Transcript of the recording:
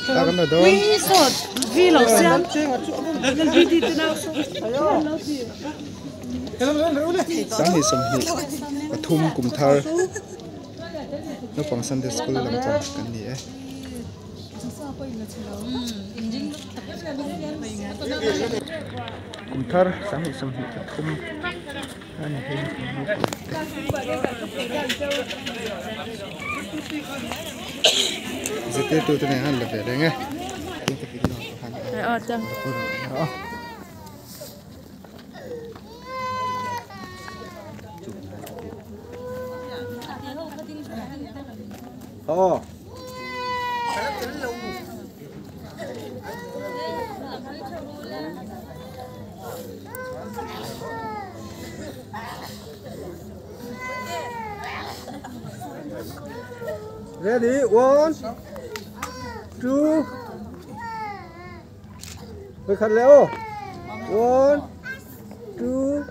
Thla kan la dawn. Sanghnih sawmhnih pathum kum thar naupang Sunday school lampang kan ni e. Kum thar sanghnih sawmhnih pathum a ni hei naupang te zirtirtu te nen an la ve reng e. Ready? One, two. Khat leh aw. One, two.